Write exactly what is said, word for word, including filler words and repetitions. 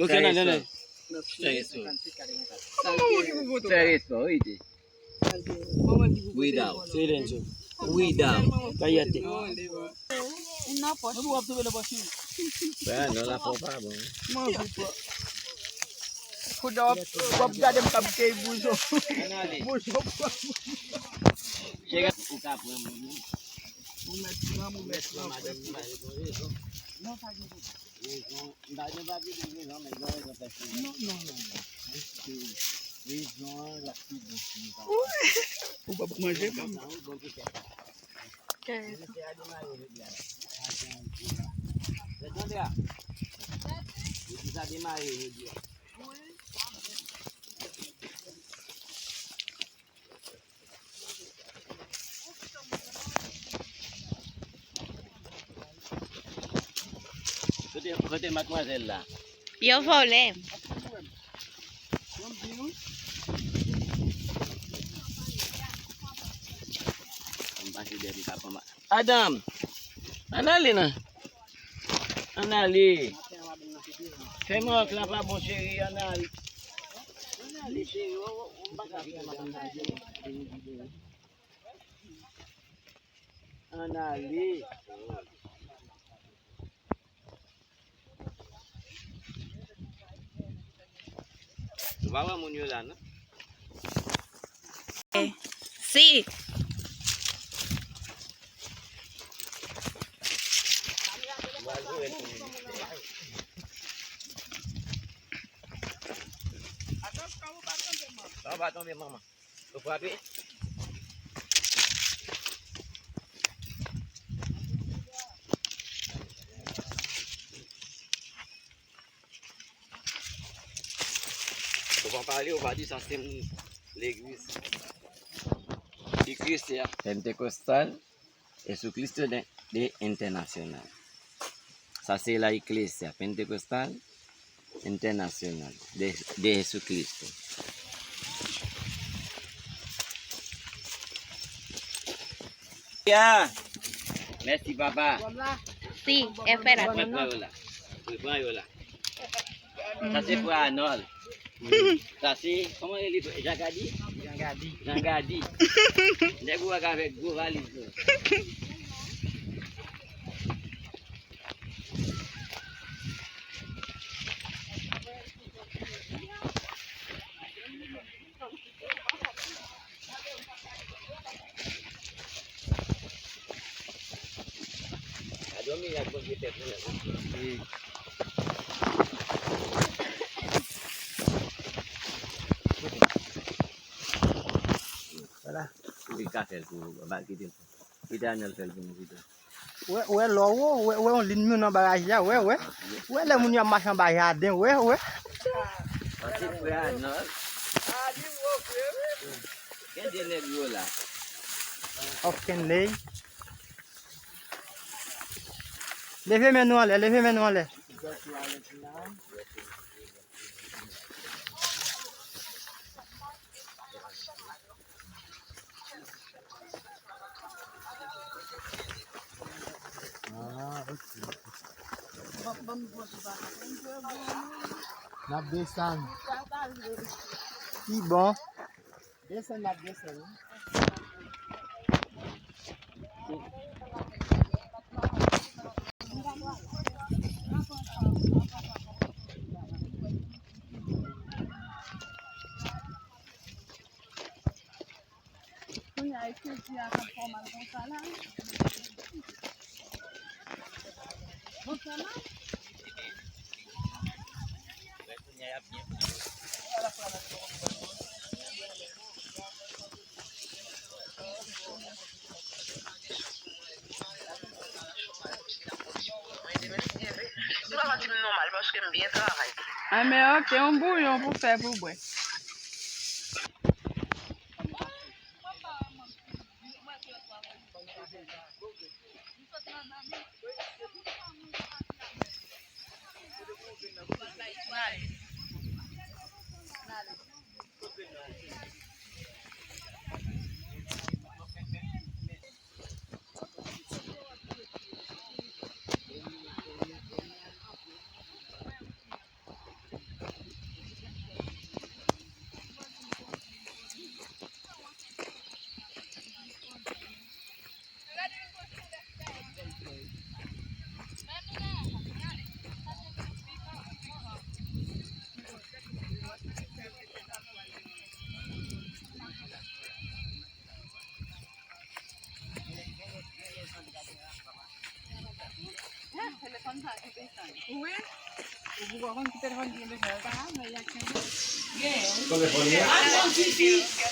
Ok, nan, nan, nan. Fè respè. Fè respè, wi, di. Without. Silencio. Without. Kayate. Bra non, la fò pa bon. Kouda w ap, w ap gade m k ap keyi boujon. Boujon. Chega, ou ka pran mwen. Ou mèt pran, ou mèt pran, frè. Non, pa gen pwoblèm. Rezon, m pa gen pa vin rezon, men gen rezon pèsonèl. Non, non, non, non. Rezon an, l ap pi bon si nou pa. Ou p ap manje menm. Sa, wi, bon, poutèt sa. Kèt. Mesye a demare jodi a. Mesye Andra, mesye sa demare jodi a. Kote, kote madmwazèl la? Yo vòlè. M pase dèyè m ka pran ma-, Adam, ann ale non. Ann ale. Fè mawòk la pa bon, cheri, ann ale. Ann ale, cheri, w, w, w pa ka fè mal. Ann ale. Ou pa wè moun yo la, non? Si. Sa pa tonbe, manman. Ou frape? Ou pa pale, ou pa di sa se legliz. Ki Kris se a? Pentecostal, Jesucristo de, de Internacional. Sa se la iglesia Pentecostal Internacional de, de Jesucristo. Ya! Mèsi, papa. Si, espera. Mwen pran yo la. Mwen pran yo la. Sa se frè Anòl. Sa se, kòman rele? Jan Gadi? Jan Gadi. Jan Gadi. Nèg ou wè k avèk gwo valiz nou. Gade yon mirak Bondye fè pou nou. Vwala. Li ka fè l pou ou, pa kite l. Kite Anèl fè l pou nou pito. Wè, wè lò wo, wè, wè yon liy moun anba raje a, wè, wè. Wè lè moun yo ap mache anba jaden, wè, wè. Sa se frè Anòl. Gen de nèg yo la. Okenley. Leve men nou anlè, leve men nou anlè. Ah, ok. N ap desann. Pi bon. Desann, n ap desann, wi. Kounye a, etidyan an ap fè w mal konsa la. Bon, fè mal. Ou pa ka di m nòmal paske m byen travay. Anben, ok, yon bouyon pou fè pou bwè. Wi. Ou poko konn ki telefòn ki gen bezwen. Telefòn li.